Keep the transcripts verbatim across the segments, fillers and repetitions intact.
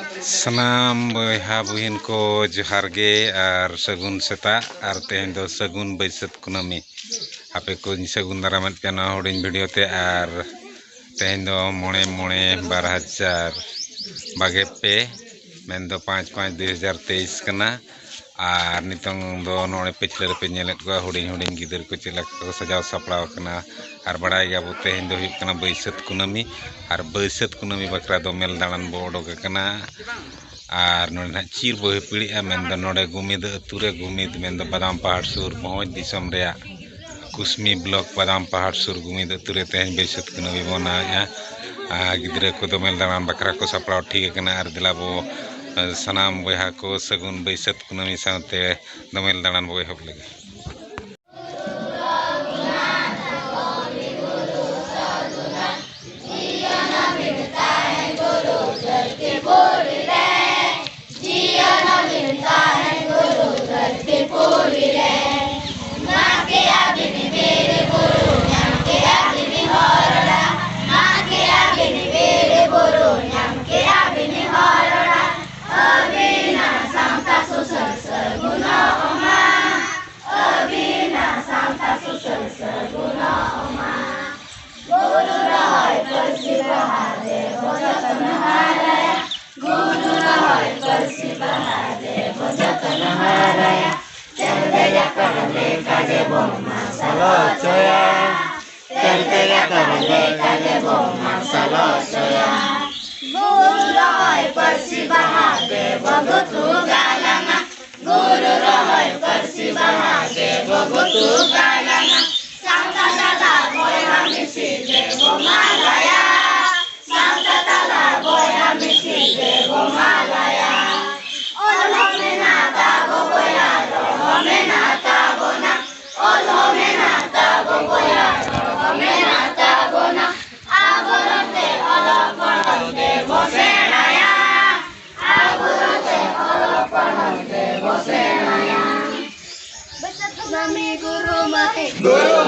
ᱥᱟᱱᱟᱢ ᱵᱚᱭᱦᱟ ᱵᱩᱦᱤᱱ ᱠᱚ ᱡᱚᱦᱟᱨ ᱜᱮ ᱟᱨ ᱥᱟᱹᱜᱩᱱ ᱥᱮᱛᱟᱜ᱾ ᱟᱨ ᱛᱮᱦᱮᱧ ᱫᱚ ᱥᱟᱹᱜᱩᱱ ᱵᱟᱹᱭᱥᱟᱹᱛ ᱠᱩᱱᱟᱹᱢᱤ᱾ ᱟᱯᱮ ᱠᱚᱧ ᱥᱟᱹᱜᱩᱱ ᱫᱟᱨᱟᱢᱮᱫ ᱯᱮᱭᱟ ᱱᱚᱣᱟ ᱦᱩᱰᱤᱧ ᱵᱷᱤᱰᱤᱭᱳ ᱛᱮ᱾ ᱟᱨ ᱛᱮᱦᱮᱧ ᱫᱚ ᱢᱚᱬᱮ ᱢᱚᱬᱮ ᱵᱟᱨ ᱦᱟᱡᱟᱨ ᱵᱟᱜᱮ ᱯᱮ, ᱢᱮᱱᱫᱚ ᱯᱟᱸᱪ ᱯᱟᱸᱪ ᱫᱩᱭ ᱦᱟᱡᱟᱨ ᱛᱮᱭᱤᱥ ᱠᱟᱱᱟ᱾ ᱟᱨ ᱱᱤᱛᱚᱝ ᱫᱚ ᱱᱚᱰᱮ ᱯᱟᱹᱪᱷᱞᱟᱹ ᱨᱮᱯᱮ ᱧᱮᱞᱮᱫ ᱠᱚᱣᱟ ᱦᱩᱰᱤᱧ ᱦᱩᱰᱤᱧ ᱜᱤᱫᱟᱹᱨ ᱠᱚ ᱪᱮᱫ ᱞᱮᱠᱟ ᱠᱚ ᱥᱟᱡᱟᱣ ᱥᱟᱯᱲᱟᱣ ᱟᱠᱟᱱᱟ᱾ ᱟᱨ ᱵᱟᱲᱟᱭ ᱜᱮᱭᱟᱵᱚ ᱛᱮᱦᱮᱧ ᱫᱚ ᱦᱩᱭᱩᱜ ᱠᱟᱱᱟ ᱵᱟᱹᱭᱥᱟᱹᱛ ᱠᱩᱱᱟᱹᱢᱤ᱾ ᱟᱨ ᱵᱟᱹᱭᱥᱟᱹᱛ ᱠᱩᱱᱟᱹᱢᱤ ᱵᱟᱠᱷᱨᱟ ᱫᱚᱢᱮᱞ ᱫᱟᱬᱟᱱ ᱵᱚ ᱚᱰᱚᱠ ᱟᱠᱟᱱᱟ᱾ ᱟᱨ ᱱᱚᱰᱮ ᱱᱟᱦᱟᱜ ᱪᱤᱨ ᱵᱚ ᱦᱤᱯᱤᱲᱮᱜᱼᱟ, ᱢᱮᱱᱫᱚ ᱱᱚᱰᱮ ᱜᱩᱢᱤᱫ ᱟᱹᱛᱩ ᱨᱮ, ᱜᱩᱢᱤᱫ ᱢᱮᱱᱫᱚ ᱵᱟᱫᱟᱢ ᱯᱟᱦᱟᱲ ᱥᱩᱨ ᱵᱷᱚᱸᱡᱽ ᱫᱤᱥᱚᱢ ᱨᱮᱭᱟᱜ ᱠᱩᱥᱢᱤ ᱵᱞᱚᱠ ᱵᱟᱫᱟᱢ ᱯᱟᱦᱟᱲ ᱥᱩᱨ ᱜᱩᱢᱤᱫ ᱟᱹᱛᱩ ᱨᱮ ᱛᱮᱦᱮᱧ ᱵᱟᱹᱭᱥᱟᱹᱛ ᱠᱩᱱᱟᱹᱢᱤ ᱵᱚ ᱢᱟᱱᱟᱣᱮᱫᱼᱟ᱾ ᱟᱨ ᱜᱤᱫᱽᱨᱟᱹ ᱠᱚ ᱫᱚᱢᱮᱞ ᱫᱟᱬᱟᱱ ᱵᱟᱠᱷᱨᱟ ᱠᱚ ᱥᱟᱯᱲᱟᱣ ᱴᱷᱤᱠ ᱟᱠᱟᱱᱟ᱾ ᱟᱨ ᱫᱮᱞᱟ ᱵᱚ, ᱥᱟᱱᱟᱢ ᱵᱚᱭᱦᱟ ᱠᱚ ᱥᱟᱹᱜᱩᱱ ᱵᱟᱹᱭᱥᱟᱹᱛ ᱠᱩᱱᱟᱹᱢᱤ ᱥᱟᱶᱛᱮ ᱫᱚᱢᱮᱞ ᱫᱟᱬᱟᱱ ᱵᱚ ᱮᱦᱚᱵ ᱞᱮᱜᱮ᱾ ᱜᱩᱨᱩ ᱨᱚᱦᱚᱭ ᱯᱟᱹᱨᱥᱤ ᱵᱟᱦᱟ ᱫᱮᱵᱚ ᱫᱩᱛᱩ ᱜᱟᱞᱟᱝᱟ᱾ ᱜᱩᱨᱩ ᱨᱚᱦᱚᱭ ᱯᱟᱹᱨᱥᱤ ᱵᱟᱦᱟ ᱫᱮᱵᱚ ᱫᱩᱛᱩ ᱜᱟᱞᱟᱝᱟ᱾ ᱥᱟᱶᱛᱟ ᱛᱟᱞᱟ ᱵᱚᱭᱦᱟ ᱢᱤᱥᱤ ᱫᱮᱵᱚ ᱢᱟᱞᱟᱭᱟ᱾ ᱥᱟᱶᱛᱟ ᱛᱟᱞᱟ ᱵᱚᱭᱦᱟ ᱢᱤᱥᱤ ᱫᱮᱵᱚ ᱢᱟᱞᱟᱭᱟ᱾ ᱚᱞ ᱦᱚᱸ ᱢᱮᱱᱟᱜ ᱛᱟᱵᱚ ᱵᱚᱭᱦᱟ, ᱨᱚᱲ ᱦᱚᱸ ᱢᱮᱱᱟᱜ ᱛᱟᱵᱚᱱᱟ᱾ ᱚᱞ ᱦᱚᱸ ᱢᱮᱱᱟᱜ ᱛᱟᱵᱚ ᱵᱚᱭᱦᱟ, ᱨᱚᱲ ᱦᱚᱸ ᱢᱮᱱᱟᱜ ᱛᱟᱵᱚᱱᱟ᱾ ᱟᱵᱚ ᱨᱚᱲᱛᱮ ᱚᱞᱚᱜ ᱯᱚᱲᱦᱚᱱ ᱛᱮᱵᱚ ᱥᱮᱬᱟᱭᱟ᱾ ᱟᱵᱚ ᱨᱚᱲᱛᱮ ᱚᱞᱚᱜ ᱯᱚᱲᱦᱚᱱ ᱛᱮᱵᱚ ᱥᱮᱬᱟᱭᱟ᱾ ᱵᱟᱹᱭᱥᱟᱹᱠᱷ ᱠᱩᱱᱟᱹᱢᱤ ᱜᱩᱨᱩ ᱢᱟᱹᱦᱤᱛ᱾ ᱜᱩᱨᱩ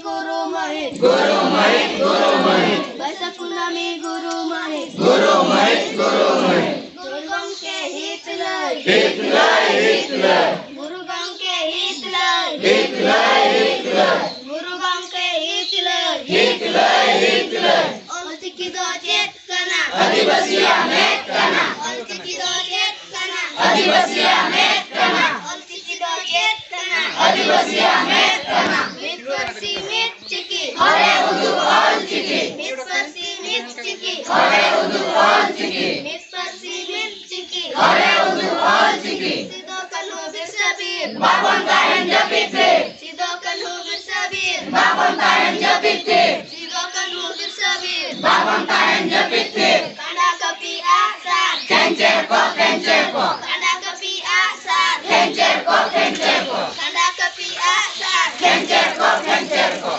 ᱜᱩᱨᱩ ᱢᱟᱹᱦᱤᱛ, ᱜᱩᱨᱩ ᱢᱟᱹᱦᱤᱛ, ᱜᱩᱨᱩ ᱢᱟᱹᱦᱤᱛ᱾ ᱵᱟᱹᱭᱥᱟᱹᱠᱷ ᱠᱩᱱᱟᱹᱢᱤ ᱜᱩᱨᱩ ᱢᱟᱹᱦᱤᱛ, ᱜᱩᱨᱩ ᱢᱟᱹᱦᱤᱛ, ᱜᱩᱨᱩ ᱢᱟᱹᱦᱤᱛ᱾ ᱜᱩᱨᱩ ᱜᱚᱢᱠᱮ ᱦᱤᱛ ᱞᱟᱹᱭ, ᱦᱤᱛ ᱞᱟᱹᱭ, ᱦᱤᱛ ᱞᱟᱹᱭ᱾ ᱜᱩᱨᱩ ᱜᱚᱢᱠᱮ ᱦᱤᱛ ᱞᱟᱹᱭ, ᱦᱤᱛ ᱞᱟᱹᱭ, ᱦᱤᱛ ᱞᱟᱹᱭ᱾ ᱜᱩᱨᱩ ᱜᱚᱢᱠᱮ ᱦᱤᱛ ᱞᱟᱹᱭ, ᱦᱤᱛ ᱞᱟᱹᱭ, ᱦᱤᱛ ᱞᱟᱹᱭ᱾ ᱚᱞᱪᱤᱠᱤ ᱫᱚ ᱪᱮᱫ ᱠᱟᱱᱟ? ᱟᱹᱫᱤᱵᱟᱹᱥᱤᱭᱟᱜ ᱢᱮᱫ ᱠᱟᱱᱟ᱾ ᱚᱞᱪᱤᱠᱤ ᱫᱚ ᱪᱮᱫ ᱠᱟᱱᱟ? ᱟᱹᱫᱤᱵᱟᱹᱥᱤᱭᱟᱜ ᱢᱮᱫ ᱠᱟᱱᱟ᱾ ᱚᱞᱪᱤᱠᱤ ᱫᱚ ᱪᱮᱫ ᱠᱟᱱᱟ? ᱟᱹᱫᱤᱵᱟᱹᱥᱤᱭᱟᱜ ᱢᱮᱫ ᱠᱟᱱᱟ᱾ ᱢᱤᱫ ᱯᱟᱹᱨᱥᱤ ᱢᱤᱫ ᱪᱤᱠᱤ᱾ ᱦᱚᱨᱮ ᱩᱫᱩᱜ ᱚᱞᱪᱤᱠᱤ᱾ ᱢᱤᱫ ᱯᱟᱹᱨᱥᱤ ᱢᱤᱫ ᱪᱤᱠᱤ᱾ ᱦᱚᱨᱮ ᱩᱫᱩᱜ ᱚᱞᱪᱤᱠᱤ᱾ ᱢᱤᱫ ᱯᱟᱹᱨᱥᱤ ᱢᱤᱫ ᱪᱤᱠᱤ᱾ ᱦᱚᱨᱮ ᱩᱫᱩᱜ ᱚᱞᱪᱤᱠᱤ᱾ ᱥᱤᱫᱚ ᱠᱟᱹᱱᱦᱩ ᱵᱤᱨᱥᱟ ᱵᱤᱨ᱾ ᱵᱟᱵᱚᱱ ᱛᱟᱦᱮᱱ ᱡᱟᱹᱯᱤᱫ ᱛᱷᱤᱨ᱾ ᱥᱤᱫᱚ ᱠᱟᱹᱱᱦᱩ ᱵᱤᱨᱥᱟ ᱵᱤᱨ᱾ ᱵᱟᱵᱚᱱ ᱛᱟᱦᱮᱱ ᱡᱟᱹᱯᱤᱫ ᱛᱷᱤᱨ᱾ ᱥᱤᱫᱚ ᱠᱟᱹᱱᱦᱩ ᱵᱤᱨᱥᱟ ᱵᱤᱨ᱾ ᱵᱟᱵᱚᱱ ᱛᱟᱦᱮᱱ ᱡᱟᱹᱯᱤᱫ ᱛᱷᱤᱨ᱾ ᱠᱟᱸᱰᱟ ᱠᱟᱹᱯᱤ ᱟᱜ ᱥᱟᱨ᱾ ᱠᱷᱮᱧᱪᱮᱨ ᱠᱚ, ᱠᱷᱮᱧᱪᱮᱨ ᱠᱚ᱾ ᱠᱟᱸᱰᱟ ᱠᱟᱹᱯᱤ ᱟᱜ ᱥᱟᱨ᱾ ᱠᱷᱮᱧᱪᱮᱨ ᱠᱚ, ᱠᱷᱮᱧᱪᱮᱨ ᱠᱚ᱾ ᱠᱟᱸᱰᱟ ᱠᱟᱹᱯᱤ ᱟᱜ ᱥᱟᱨ᱾ ᱠᱷᱮᱧᱪᱮᱨ ᱠᱚ, ᱠᱷᱮᱧᱪᱮᱨ ᱠᱚ᱾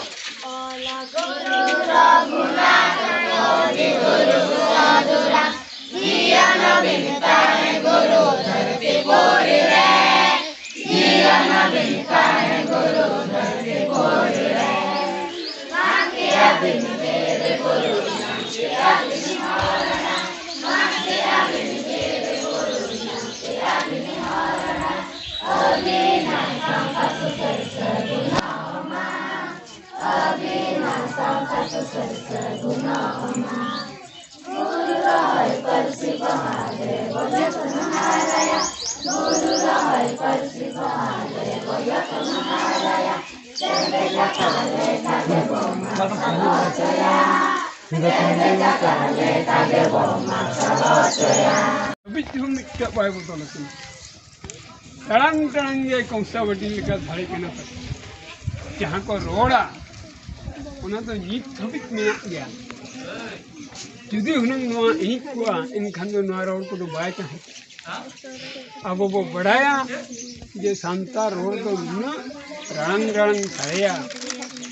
ᱚᱞ ᱜᱩᱨᱩ ᱨᱚᱜᱷᱩᱱᱟᱛᱷ ᱚᱞ ᱜᱩᱨᱩ ᱥᱟᱹᱫᱷᱩ ᱨᱟᱢ᱾ ᱡᱤᱭᱚᱱ ᱵᱤᱱ ᱛᱟᱦᱮᱸ ᱜᱩᱨᱩ ᱫᱷᱟᱹᱨᱛᱤ ᱯᱩᱨᱤ ᱨᱮ᱾ ᱡᱤᱭᱚᱱ ᱵᱤᱱ ᱛᱟᱦᱮᱸ ᱜᱩᱨᱩ ᱫᱷᱟᱹᱨᱛᱤ ᱯᱩᱨᱤ ᱨᱮ᱾ ᱢᱟᱜ ᱠᱮᱜᱼᱟ ᱵᱤᱱ ᱵᱤᱨ ᱵᱩᱨᱩ, ᱢᱟᱜ ᱠᱮᱜᱼᱟ ᱵᱤᱱ ᱦᱚᱨ ᱰᱟᱦᱟᱨ, ᱢᱟᱜ ᱠᱮᱜᱼᱟ ᱵᱤᱱ ᱵᱤᱨ ᱵᱩᱨᱩ, ᱢᱟᱜ ᱠᱮᱜᱼᱟ ᱵᱤᱱ ᱦᱚᱨ ᱰᱟᱦᱟᱨ᱾ ᱟᱹᱵᱤᱱᱟᱜ ᱥᱟᱶᱛᱟ ᱥᱩᱥᱟᱹᱨ ᱥᱟᱹᱜᱩᱱᱚᱜ ᱢᱟ, ᱟᱹᱵᱤᱱᱟᱜ ᱥᱟᱶᱛᱟ ᱥᱩᱥᱟᱹᱨ ᱥᱟᱹᱜᱩᱱᱚᱜ ᱢᱟ᱾ ᱜᱩᱨᱩ ᱨᱚᱦᱚᱭ ᱯᱟᱹᱨᱥᱤ ᱯᱚᱦᱟ ᱨᱮ ᱵᱚᱡᱚ ᱠᱷᱚᱱ ᱦᱟᱨᱟᱭᱟ᱾ ᱜᱩᱨᱩ ᱨᱚᱦᱚᱭ ᱯᱟᱹᱨᱥᱤ ᱯᱚᱦᱟ ᱨᱮ ᱵᱚᱡᱚ ᱠᱷᱚᱱ ᱦᱟᱨᱟᱭᱟ᱾ ᱡᱮᱜᱮᱛ ᱡᱟᱠᱟᱛ ᱞᱮᱠᱟ ᱜᱮᱵᱚᱱ ᱢᱟᱨᱥᱟᱞ ᱦᱚᱪᱚᱭᱟ᱾ ᱡᱮᱜᱮᱛ ᱡᱟᱠᱟᱛ ᱞᱮᱠᱟ ᱜᱮᱵᱚᱱ ᱢᱟᱨᱥᱟᱞ ᱦᱚᱪᱚᱭᱟ᱾ ᱦᱟᱹᱵᱤᱡ ᱛᱮᱦᱚᱸ ᱢᱤᱫᱴᱟᱜ ᱵᱟᱭ ᱵᱚᱫᱚᱞ ᱟᱠᱟᱱᱟ᱾ ᱴᱟᱲᱟᱝ ᱴᱟᱲᱟᱝ ᱜᱮ ᱠᱚᱝᱥᱟᱵᱚᱛᱤ ᱞᱮᱠᱟ ᱫᱟᱲᱮ ᱠᱟᱱᱟ ᱛᱟᱠᱚ᱾ ᱡᱟᱦᱟᱸ ᱠᱚ ᱨᱚᱲᱟ, ᱚᱱᱟ ᱫᱚ ᱱᱤᱛ ᱦᱟᱹᱵᱤᱡ ᱢᱮᱱᱟᱜ ᱜᱮᱭᱟ᱾ ᱡᱩᱫᱤ ᱦᱩᱱᱟᱹᱝ ᱱᱚᱣᱟ ᱤᱧ ᱠᱚᱣᱟ, ᱮᱱᱠᱷᱟᱱ ᱫᱚ ᱱᱚᱣᱟ ᱨᱚᱲ ᱠᱚᱫᱚ ᱵᱟᱭ ᱛᱟᱦᱮᱸ ᱠᱚᱜᱼᱟ᱾ ᱟᱵᱚ ᱵᱚ ᱵᱟᱲᱟᱭᱟ ᱡᱮ ᱥᱟᱱᱛᱟᱲ ᱨᱚᱲ ᱫᱚ ᱱᱩᱱᱟᱹᱜ ᱨᱟᱲᱟᱝ ᱨᱟᱲᱟᱝ ᱥᱟᱰᱮᱭᱟ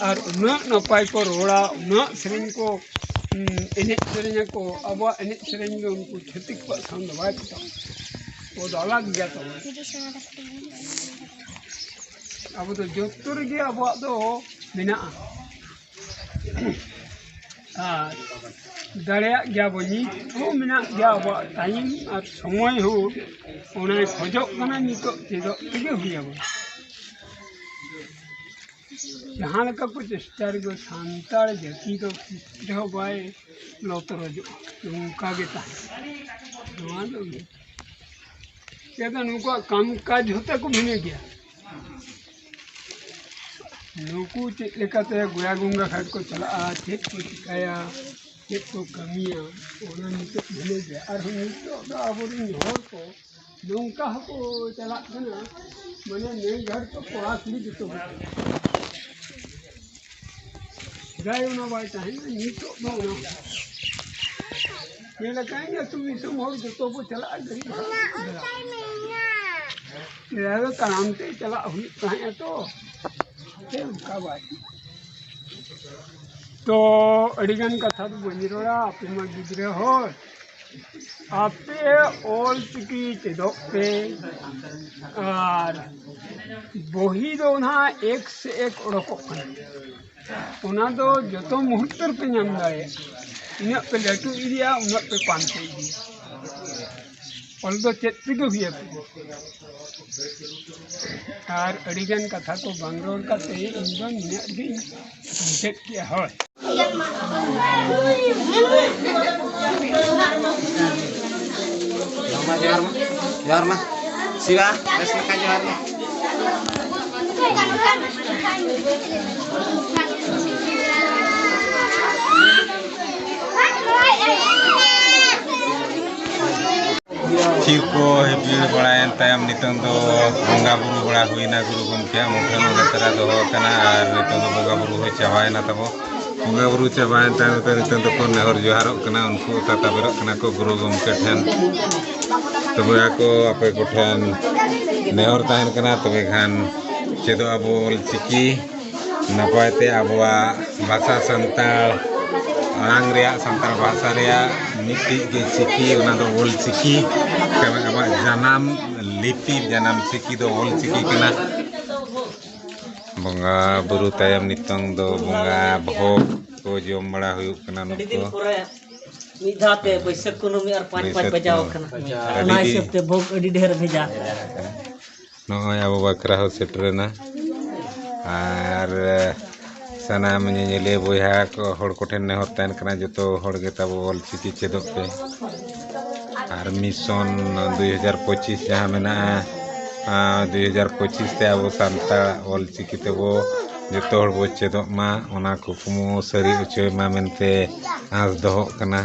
ᱟᱨ ᱩᱱᱟᱹᱜ ᱱᱟᱯᱟᱭ ᱠᱚ ᱨᱚᱲᱟ, ᱩᱱᱟᱹᱜ ᱥᱮᱨᱮᱧ ᱠᱚ, ᱩᱸ, ᱮᱱᱮᱡ ᱥᱮᱨᱮᱧ ᱟᱠᱚ, ᱟᱵᱚᱣᱟᱜ ᱮᱱᱮᱡ ᱥᱮᱨᱮᱧ ᱫᱚ ᱩᱱᱠᱩ ᱪᱷᱟᱹᱛᱤᱠ ᱠᱚᱣᱟᱜ ᱥᱟᱶ ᱫᱚ ᱵᱟᱭ ᱯᱚᱴᱟᱜᱼᱟ᱾ ᱟᱵᱚ ᱫᱚ ᱟᱞᱟᱜᱽ ᱜᱮᱭᱟ ᱛᱟᱵᱚᱱ᱾ ᱟᱵᱚ ᱫᱚ ᱡᱚᱛᱚ ᱨᱮᱜᱮ ᱟᱵᱚᱣᱟᱜ ᱫᱚ ᱢᱮᱱᱟᱜᱼᱟ᱾ ᱟᱨ ᱫᱟᱲᱮᱭᱟᱜ ᱜᱮᱭᱟ ᱵᱚᱱ, ᱱᱤᱛ ᱦᱚᱸ ᱢᱮᱱᱟᱜ ᱜᱮᱭᱟ ᱟᱵᱚᱣᱟᱜ ᱴᱟᱭᱤᱢ ᱟᱨ ᱥᱚᱢᱚᱭ ᱦᱚᱸ᱾ ᱚᱱᱟᱭ ᱠᱷᱚᱡᱚᱜ ᱠᱟᱱᱟ, ᱱᱤᱛᱚᱜ ᱪᱮᱫᱚᱜ ᱛᱮᱜᱮ ᱦᱩᱭ ᱟᱵᱚᱱᱟ᱾ ᱡᱟᱦᱟᱸ ᱞᱮᱠᱟ ᱠᱚ ᱪᱮᱥᱴᱟ ᱨᱮᱜᱮ ᱥᱟᱱᱛᱟᱲ ᱡᱟᱹᱛᱤ ᱫᱚ ᱛᱤᱥ ᱨᱮᱦᱚᱸ ᱵᱟᱭ ᱞᱚᱛᱚᱨᱚᱡᱚᱜᱼᱟ, ᱱᱚᱝᱠᱟ ᱜᱮ ᱛᱟᱦᱮᱱᱟ᱾ ᱱᱚᱣᱟ ᱫᱚ ᱩᱭᱦᱟᱹᱨ᱾ ᱪᱮᱫᱟᱜ ᱱᱩᱠᱩᱣᱟᱜ ᱠᱟᱢ ᱠᱟᱡᱽ ᱦᱚᱸᱛᱟ ᱠᱚ ᱵᱷᱤᱱᱟᱹ ᱜᱮᱭᱟ᱾ ᱱᱩᱠᱩ ᱪᱮᱫ ᱞᱮᱠᱟᱛᱮ ᱜᱚᱭᱟ ᱜᱚᱝᱜᱟ ᱜᱷᱟᱴ ᱠᱚ ᱪᱟᱞᱟᱜᱼᱟ, ᱪᱮᱫ ᱠᱚ ᱪᱤᱠᱟᱹᱭᱟ, ᱪᱮᱫ ᱠᱚ ᱠᱟᱹᱢᱤᱭᱟ, ᱚᱱᱟ ᱱᱤᱛᱚᱜ ᱵᱷᱤᱱᱟᱹ ᱜᱮᱭᱟ᱾ ᱟᱨᱦᱚᱸ ᱱᱤᱛᱚᱜ ᱫᱚ ᱟᱵᱚᱨᱮᱱ ᱦᱚᱲ ᱠᱚ ᱱᱚᱝᱠᱟ ᱦᱚᱸᱠᱚ ᱪᱟᱞᱟᱜ ᱠᱟᱱᱟ, ᱢᱟᱱᱮ ᱱᱟᱹᱭ ᱜᱷᱟᱴ ᱠᱚ ᱠᱚᱲᱟ ᱠᱩᱲᱤ ᱡᱚᱛᱚ ᱠᱚ ᱪᱟᱞᱟᱜ ᱠᱟᱱᱟ᱾ ᱥᱮᱫᱟᱭ ᱚᱱᱟ ᱵᱟᱭ ᱛᱟᱦᱮᱸ ᱞᱮᱱᱟ, ᱱᱤᱛᱚᱜ ᱫᱚ ᱚᱱᱟ ᱧᱮᱞ ᱟᱠᱟᱱ ᱜᱮᱭᱟ᱾ ᱟᱹᱛᱩ ᱫᱤᱥᱚᱢ ᱦᱚᱲ ᱡᱚᱛᱚ ᱠᱚ ᱪᱟᱞᱟᱜᱼᱟ, ᱜᱟᱹᱰᱤ ᱵᱷᱟᱲᱟ ᱠᱟᱛᱮ ᱪᱟᱞᱟᱜᱼᱟ᱾ ᱥᱮᱫᱟᱭ ᱫᱚ ᱛᱟᱲᱟᱢ ᱛᱮ ᱪᱟᱞᱟᱜ ᱦᱩᱭᱩᱜ ᱛᱟᱦᱮᱸᱫᱼᱟ ᱛᱚ, ᱥᱮ ᱚᱱᱠᱟ ᱵᱟᱭ᱾ ᱛᱚ ᱟᱹᱰᱤᱜᱟᱱ ᱠᱟᱛᱷᱟ ᱫᱚ ᱵᱟᱹᱧ ᱨᱚᱲᱟ, ᱟᱯᱮ ᱢᱟ ᱜᱤᱫᱽᱨᱟᱹ ᱦᱚᱲ, ᱟᱯᱮ ᱚᱞ ᱪᱤᱠᱤ ᱪᱮᱫᱚᱜ ᱯᱮ᱾ ᱟᱨ ᱵᱚᱦᱤ ᱫᱚ ᱱᱟᱦᱟᱜ ᱮᱠ ᱥᱮ ᱮᱠ ᱚᱰᱚᱠᱚᱜ ᱠᱟᱱᱟ, ᱚᱱᱟ ᱫᱚ ᱡᱚᱛᱚ ᱢᱩᱦᱩᱨᱛᱚ ᱨᱮᱯᱮ ᱧᱟᱢ ᱫᱟᱲᱮᱭᱟᱜᱼᱟ᱾ ᱤᱱᱟᱹᱜ ᱯᱮ ᱞᱟᱹᱴᱩ ᱤᱫᱤᱜᱼᱟ, ᱩᱱᱟᱹᱜ ᱯᱮ ᱯᱟᱱᱛᱮ ᱤᱫᱤᱜᱼᱟ᱾ ᱚᱞ ᱫᱚ ᱪᱮᱫ ᱛᱮᱜᱮ ᱦᱩᱭ ᱟᱯᱮᱭᱟ᱾ ᱟᱨ ᱟᱹᱰᱤᱜᱟᱱ ᱠᱟᱛᱷᱟ ᱠᱚ ᱵᱟᱝ ᱨᱚᱲ ᱠᱟᱛᱮ ᱤᱧ ᱫᱚ ᱱᱤᱱᱟᱹᱜ ᱨᱮᱜᱮᱧ ᱢᱩᱪᱟᱹᱫ ᱠᱮᱜᱼᱟ᱾ ᱦᱳᱭ᱾ ᱡᱚᱦᱟᱨ ᱢᱟ, ᱡᱚᱦᱟᱨ ᱢᱟ᱾ ᱥᱤᱵᱟ, ᱵᱮᱥ ᱞᱮᱠᱟ ᱡᱚᱦᱟᱨ ᱢᱮ᱾ ᱪᱤᱨ ᱠᱚ ᱦᱤᱯᱤᱲ ᱵᱟᱲᱟᱭᱮᱱ ᱛᱟᱭᱚᱢ ᱱᱤᱛᱚᱝ ᱫᱚ ᱵᱚᱸᱜᱟ ᱵᱩᱨᱩ ᱵᱟᱲᱟ ᱦᱩᱭᱱᱟ ᱜᱩᱨᱩ ᱜᱚᱢᱠᱮᱭᱟᱜ ᱢᱩᱴᱷᱟᱹᱱ ᱚᱸᱰᱮ ᱛᱟᱨᱟ ᱫᱚᱦᱚ ᱟᱠᱟᱱᱟ᱾ ᱟᱨ ᱱᱤᱛᱚᱝ ᱫᱚ ᱵᱚᱸᱜᱟ ᱵᱩᱨᱩ ᱦᱚᱸ ᱪᱟᱵᱟᱭᱮᱱᱟ ᱛᱟᱵᱚ᱾ ᱵᱚᱸᱜᱟ ᱵᱩᱨᱩ ᱪᱟᱵᱟᱭᱮᱱ ᱛᱟᱭᱚᱢ ᱛᱮ ᱱᱤᱛᱚᱝ ᱫᱚᱠᱚ ᱱᱮᱦᱚᱨ ᱡᱚᱦᱟᱨᱚᱜ ᱠᱟᱱᱟ, ᱩᱱᱠᱩ ᱚᱛᱟ ᱛᱟᱵᱮᱨᱚᱜ ᱠᱟᱱᱟ ᱠᱚ ᱜᱩᱨᱩ ᱜᱚᱢᱠᱮ ᱴᱷᱮᱱ᱾ ᱛᱚᱵᱮ ᱟᱠᱚ ᱟᱯᱮ ᱠᱚᱴᱷᱮᱱ ᱱᱮᱦᱚᱨ ᱛᱟᱦᱮᱱ ᱠᱟᱱᱟ, ᱛᱚᱵᱮ ᱠᱷᱟᱱ ᱪᱮᱫᱚᱜ ᱟᱵᱚ ᱚᱞ ᱪᱤᱠᱤ ᱱᱟᱯᱟᱭ ᱛᱮ, ᱟᱵᱚᱣᱟᱜ ᱵᱷᱟᱥᱟ ᱥᱟᱱᱛᱟᱲ ᱟᱲᱟᱝ ᱨᱮᱭᱟᱜ, ᱥᱟᱱᱛᱟᱲ ᱵᱷᱟᱥᱟ ᱨᱮᱭᱟᱜ ᱢᱤᱫᱴᱤᱡ ᱜᱮ ᱪᱤᱠᱤ, ᱚᱱᱟ ᱫᱚ ᱚᱞ ᱪᱤᱠᱤ ᱠᱟᱱᱟ᱾ ᱟᱵᱚᱣᱟᱜ ᱡᱟᱱᱟᱢ ᱞᱤᱯᱤ, ᱡᱟᱱᱟᱢ ᱪᱤᱠᱤ ᱫᱚ ᱚᱞ ᱪᱤᱠᱤ ᱠᱟᱱᱟ᱾ ᱵᱚᱸᱜᱟ ᱵᱩᱨᱩ ᱛᱟᱭᱚᱢ ᱱᱤᱛᱚᱝ ᱫᱚ ᱵᱚᱸᱜᱟ ᱵᱷᱳᱜᱽ ᱠᱚ ᱡᱚᱢ ᱵᱟᱲᱟ ᱦᱩᱭᱩᱜ ᱠᱟᱱᱟ᱾ ᱟᱹᱰᱤ ᱫᱤᱱ ᱱᱩᱠᱩ ᱯᱚᱨᱮ ᱢᱤᱫ ᱫᱷᱟᱣ ᱛᱮ ᱵᱟᱹᱭᱥᱟᱹᱠᱷ ᱠᱩᱱᱟᱹᱢᱤ ᱟᱨ ᱯᱟᱸᱪ ᱯᱟᱸᱪ ᱵᱟᱹᱭᱥᱟᱹᱠᱷ ᱵᱟᱡᱟᱣ ᱠᱩᱱᱟᱹᱢᱤ᱾ ᱟᱠᱟᱱᱟ᱾ ᱟᱹᱰᱤ ᱚᱱᱟ ᱫᱤᱱ ᱦᱤᱥᱟᱹᱵ ᱛᱮ ᱵᱷᱳᱜᱽ ᱟᱹᱰᱤ ᱰᱷᱮᱨ ᱵᱷᱮᱡᱟ᱾ ᱱᱚᱜᱼᱚᱭ ᱟᱵᱚ ᱵᱟᱠᱷᱨᱟ ᱦᱚᱸ ᱥᱮᱴᱮᱨᱮᱱᱟ᱾ ᱟᱨ ᱥᱟᱱᱟᱢ ᱧᱮᱧᱮᱞᱤᱭᱟᱹ ᱵᱚᱭᱦᱟ ᱠᱚ, ᱦᱚᱲ ᱠᱚᱴᱷᱮᱱ ᱱᱮᱦᱚᱨ ᱛᱟᱦᱮᱱ ᱠᱟᱱᱟ, ᱡᱚᱛᱚ ᱦᱚᱲ ᱜᱮ ᱛᱟᱵᱚ ᱚᱞ ᱪᱤᱠᱤ ᱪᱮᱫᱚᱜ ᱯᱮ᱾ ᱟᱨ mission ᱫᱩᱭ ᱦᱟᱡᱟᱨ ᱯᱚᱸᱪᱤᱥ ᱡᱟᱦᱟᱸ ᱢᱮᱱᱟᱜᱼᱟ, ᱟᱨ ᱫᱩᱭ ᱦᱟᱡᱟᱨ ᱯᱚᱸᱪᱤᱥ ᱛᱮ ᱟᱵᱚ ᱥᱟᱱᱛᱟᱲ ᱚᱞ ᱪᱤᱠᱤ ᱛᱮᱵᱚ ᱡᱚᱛᱚ ᱦᱚᱲ ᱵᱚ ᱪᱮᱫᱚᱜ ᱢᱟ, ᱚᱱᱟ ᱠᱩᱠᱢᱩ ᱥᱟᱹᱨᱤ ᱦᱚᱪᱚᱭ ᱢᱟ ᱢᱮᱱᱛᱮ ᱟᱸᱥ ᱫᱚᱦᱚᱜ ᱠᱟᱱᱟ᱾